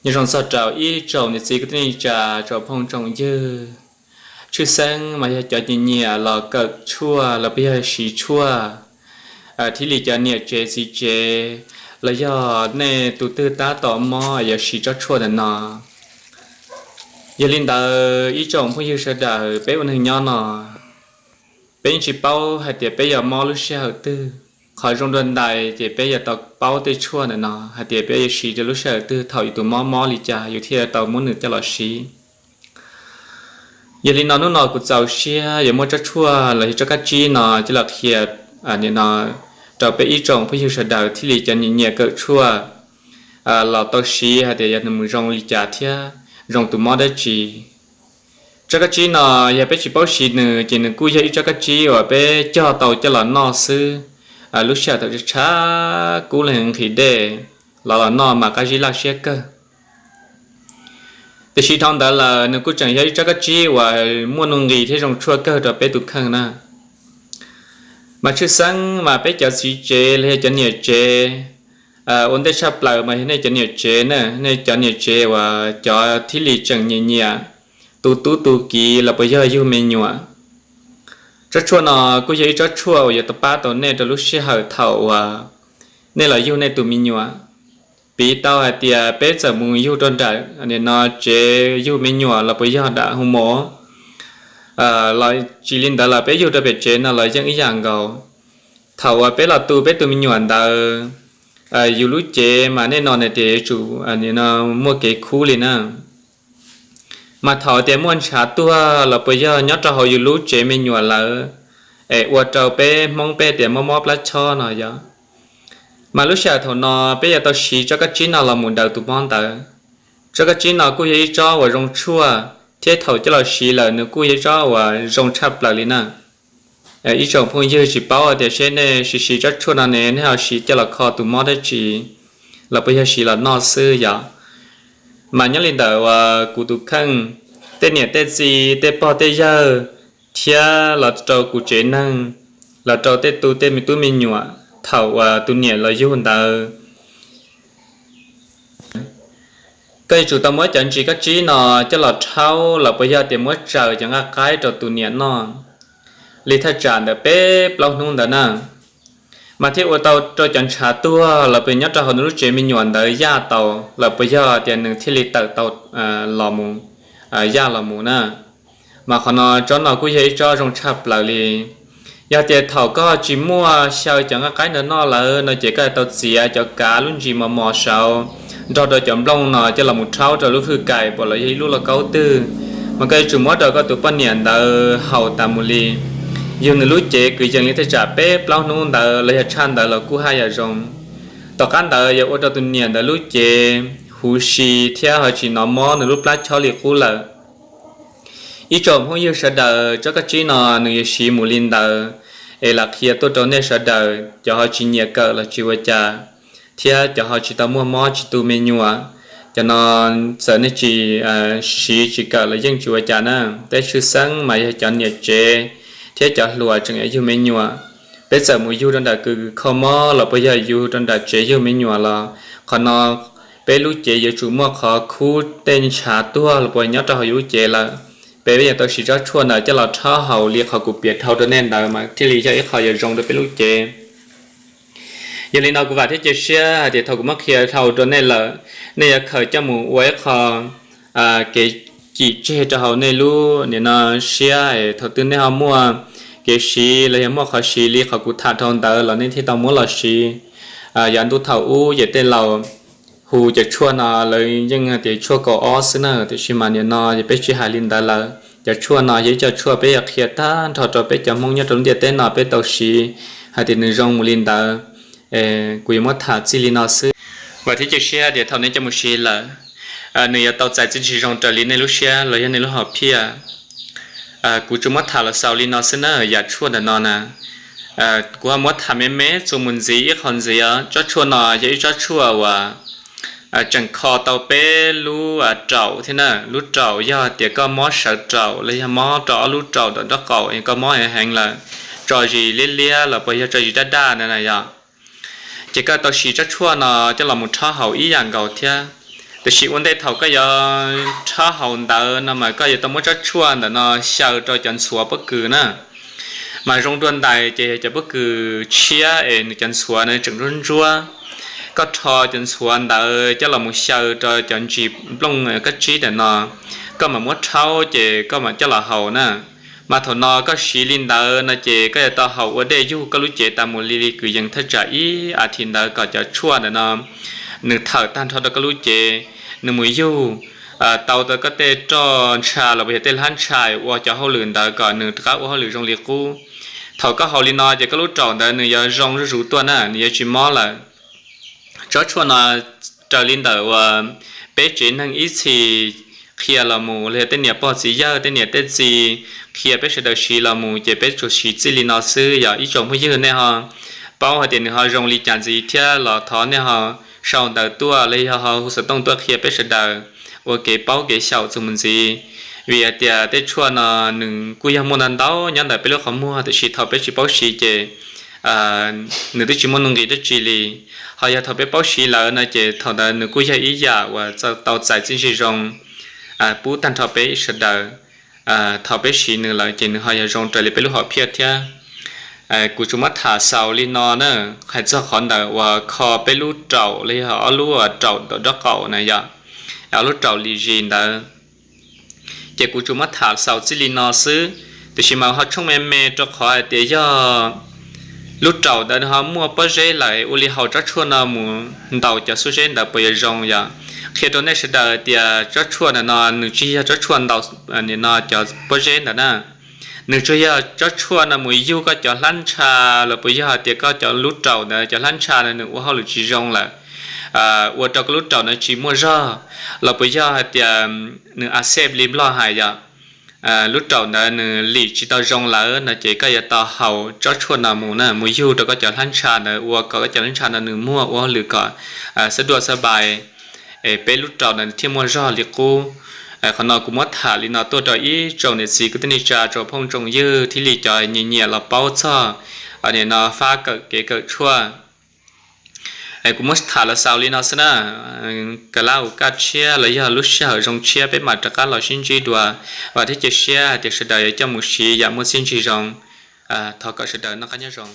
Nyob zoo txog rau ib tsoom niam txiv kwv tij neej tsa, tsoom phooj tsoom ywg. Tshwj xeeb mas yog cov nyiam nyiam los kawm tshuaj los puas yog siv tshuaj thiaj li cov niam tsev txiv tsev, los yog nej tus twg tab tom mob yuav siv tsob tshuaj ntawm no. Yog li ntawd ib tsoom phooj ywg sawv daws, peb ua neeg nyob no, peb yeej tsis paub hais tias peb yuav mob lub sij hawm twg. Qhov zoo dua ntais ces peb yuav tau paub tej tshuaj ntawm no hais tias peb yuav siv rau lub sij hawm twg thaum yus tus mob mob li cas yus thiaj tau muab nws coj los siv. Yog li no hnub no kuv txaus siab yuav muab tsob tshuaj los yog tsob kab tsib no coj los qhia no rau peb ib tsoom phooj ywg sawv daws thiaj li cov nyiam nyiam kawm tshuaj los tau siv hais tias yog nws mus zoo li cas thiab zoo tus mob dab tsi. Tsob kab tsib no yog peb tsis paub siv nws ces nws kuj yog ib tsob kab tsib uas peb cog tau coj los noj xwb. Lub sij hawm thaum tshav kub los nqhis dej los los noj mas qab zib laj siab kawg. Tiam sis dhau ntawd lawm nws kuj tseem yog ib tsob kab tsib uas muaj nuj nqis thiab zoo tshuaj kawg rau peb tus kheej na. Mas tshwj xeeb mas peb cov txiv tsev los yog cov niam tsev, ua ntej tshaj plaws mas yog nej cov niam tsev na, nej cov niam tsev uas cov thiaj li tseem nyiam nyiam tu tub tu kiv los puas yog yug me nyuam. Tsob tshuaj no kuj yog ib tsob tshuaj uas yuav tau pab tau nej rau lub sij hawm thaum uas nej los yug nej tus me nyuam. Piv tau hais tias peb txawm mus yug rau nram nim no tsev yug me nyuam los puas yog nram hu mos los tsis li ntawd los peb yug rau pem tsev no los yeej ib yam nkaus. Thaum uas peb los tu peb tus me nyuam ntawd, yus lub cev mas nej no na tias yuav tsum muaj kev khub li na. Mas thaum tias muaj ntshav tuag los puas yog nyob rau hauv yus lub tsev me nyuam lawm, es ua rau peb Hmoob peb tias mob mob plab chob no yog, mas lub sij hawm thaum no peb yuav tau siv tsob kab tsib no los mus daws tus mob ntawd. Tsob kab tsib no kuj yog ib tsob uas zoo tshuaj thiab thaum coj los siv lawm nws kuj yog ib tsob uas zoo tshaj plaws li na. Ib tsoom phooj ywg tsis paub tias seb nej siv siv tsob tshuaj no ne nej ho siv coj los kho tus mob dab tsi los puas yog siv los noj xwb yom. Mas nyob li ntawd uas kuv tus kheej, tej niam tej txiv tej pog tej yawg thiab los rau kuv tsev neeg, los rau tej tu tej me tub me nyuam thaum uas tus niam los yug ntawd, koj yuav tsum tau muab cov ntsis kab tsib no coj los rhaub los puas yog tias muab tsaws cov nqaij qaib rau tus niam noj li thaj tsam ntawm peb plaub hnub ntawd na. Mas thiaj ua tau rau cov ntshav tuag los puas nyob rau hauv nws lub tsev me nyuam ntawd yaj tau los puas yog tias nws thiaj li tawm tau los mus, yaj los mus na. Mas qhov no tsob no kuj yog ib tsob zoo tshaj plaws li. Yog tias thaum koj tsis muaj xyaw cov nqaij qaib ntawd noj lawm no ces koj tau txiav cov kav lub ntsis mos mos saud nrog rau cov nplooj no coj los mus rhaub rau lub hwj kais pom los yog ib lub lauj kaub twg, mas koj yuav tsum muab rau koj tus poj niam ntawd haus tas mus li. Yug nws lub cev kwv yees li thaj tsam peb plaub hnub ntawd los yog tshaj ntawd los kuj haj yam zoo. Tom qab ntawd yuav ua rau tus niam ntawd lub cev huv si thiab ho tsis hnov mob nws lub plab chob li qub lawm. Ib tsoom phooj ywg sawv daws, tsob kab tsib no nws yuav siv mus li ntawd, es lam qhia tuaj rau nej sawv daws cov ho tsis nyiam kawm los tsis ua cas, thiab cov ho tsis tau muaj mob tsis tu me nyuam, cov no txawm nej tsis siv tsis kawm los yeej tsis ua cas na. Tab tshwj xeeb mas yog cov niam tsev thiab cov hluas tseem yuav yug me nyuam, peb txawm mus yug rau nram kws kho mob los puas yog yug rau nram tsev yug me nyuam los qhov no peb lub cev yuav tsum muaj qhov khub tej ntshav tuag los puas nyob rau hauv yus lub cev lawm. Peb yuav tau siv tsob tshuaj ntawd coj los rhaub haus li qhov kuv piav dhau rau nej ntawd mas thiaj li yog ib qho yuav zoo rau peb lub cev. Yog li no kuv vam thiab cia siab hais tias thaum kuv muab qhia dhau rau nej lawm, nej yuav khaws coj mus ua ib qho kev cim tseg rau hauv nej lub nim no siab, thaum twg nej ho muaj kev siv los yog muaj qhov siv li qhov kuv tham dhau ntawd los nej thiaj tau muab los siv. Yav ntuj thaum ub ces tej laus hu cov tshuaj no lawv yeej tias tshuaj kaum ob xwb na, tiam sis mas nim no ces peb tsis hais li ntawd lawm. Cov tshuaj no yog ib co tshuaj peb yuav qhia tag nrho rau peb cov Hmoob nyob rau lub ntiaj teb no peb tau siv hais tias nws zoo mus li ntawd. Kuv yuav muab tham txij li no xwb. Vam thiab cia siab tias thaum nej coj mus siv lawm, nws yuav tau txais txiaj ntsig zoo raws li nej lub siab los yog nej lub hom phiaj. Kuv tsuas muab tham los xaus li no xwb na, yam tshuaj ntawm no na. Kuv ho muab tham me me txuas mus ntxiv ib qho ntxiv os. Tsob tshuaj no yog ib tsob tshuaj uas tseem kho tau peb lub raum thiab na. Lub raum yog tias koj mob sawv raum los yog mob rau ob lub raum nraum nraub qaum, koj mob heev heev lawm, tso zis liab liab los puas yog tso zis daj daj na yog, ces koj tau siv tsob tshuaj no coj los mus rhaub haus ib yam nkaus thiab. Tiam sis ua ntej thaum koj yuav rhaub haus ntawd no mas koj yuav tau muab tsob tshuaj ntawm no xyaw rau cov ntxhuav pob kws na. Mas zoo dua ntais ces yog cov pob kws tshiab es nws cov ntxhuav na tseem ntsuab ntsuab. Koj rho cov ntxhuav ntawd coj los mus xyaw rau cov ntsis nplooj koj tsib ntawm no, koj mam muab rhaub ces koj mam coj los haus na. Mas thaum no koj siv li ntawd no ces koj yuav tau haus ua dej yug koj lub cev tas mus li li kwv yees thaj tsam ib as thiv ntawd kom cov tshuaj ntawm no nws thawm tag nrho rau koj lub cev, nws mus yug tau rau koj tej roj ntsha los yog tej hlab ntsha ua cov hauj lwm ntawd kom nws rov qab ua hauj lwm zoo li qub. Thaum koj haus li no ces koj lub raum ntawd nws yuav zoo zuj zus tuaj na, nws yuav tsis mob lawm. Tsob tshuaj no raws li ntawm uas peb tsev neeg ib txhis qhia los mus los yog tej niam pog txiv yawg tej niam tej txiv qhia peb sawv daws siv los mus ces peb tsuas siv txij li no xwb. Yog ib tsoom phooj ywg nej ho paub hais tias nws ho zoo li cas ntxiv thiab los thov nej ho sau ntawv tuaj los yog ho hu xov tooj tuaj qhia peb sawv daws ua kev paub kev xyaum txuas mus ntxiv. Vim hais tias tej tshuaj no nws kuj yog muaj ntau ntau nyob ntawm peb lub qhov muag tiam sis thaum peb tsis paub siv ces nws twb tsis muaj nuj nqis dab tsi li. Ho yog thaum peb paub siv lawm no ces thaum ntawd nws kuj yog ib yam uas tau txais txiaj ntsig zoo pub tag nrho peb sawv daws thaum peb siv nws lawm ces nws ho yog zoo raws li peb lub hom phiaj thiab. Kuv tsuas muab tham xaus li no na, hais txog qhov ntawm uas kho peb lub raum los yog ob lub raum ntaum nraub qaum na yom, ob lub raum lim zis ntawd. Ces kuv tsuas muab tham xaus txij li no xwb, tiam sis mas ho tshooj me me rau qhov hais tias yog lub raum ntawd nws ho muaj pob zeb lawm ua li haus tsob tshuaj no mus ntaus cov xuab zeb ntawd puas yuav zoo yom. Qhia rau nej sawv daws tias tsob tshuaj ntawm no nws tsis yog tsob tshuaj ntaus no cov pob zeb ntawd na. Nws tsuas yog tsob tshuaj no mus yug koj cov hlab ntsha los puas yog hais tias koj cov lub raum ntawd cov hlab ntsha ntawd nws ua hauj lwm tsis zoo lawm, ua rau koj lub raum ntawd tsis muaj zog, los puas yog hais tias nws a xej li nplog hais yom, lub raum ntawd nws lim tsis tau zoo lawm no ces koj yuav tau haus tsob tshuaj no mus na, mus yug rau koj cov hlab ntsha ntawd ua kom koj cov hlab ntsha ntawd nws muaj ua hauj lwm kom xab duaj xab pais, peb lub raum ntawd thiaj muaj zog li qub. Qhov no kuv muab tham li no tuaj rau ib tsoom niam txiv kwv tij neej tsa tsoom phooj tsoom ywg thiaj li cov nyiam nyiam los paub txog nim no fab kawm kev kawm tshuaj. Kuv muab tham los xaus li no xwb na. Kav lab u kaj tshiab los yog lub sij hawm zoo tshiab peb mam rov qab los sib ntsib dua, vam thiab cia siab hais tias sawv daws yuav coj mus siv yam muaj txiaj ntsig zoo. Thov kom sawv daws noj qab nyob zoo.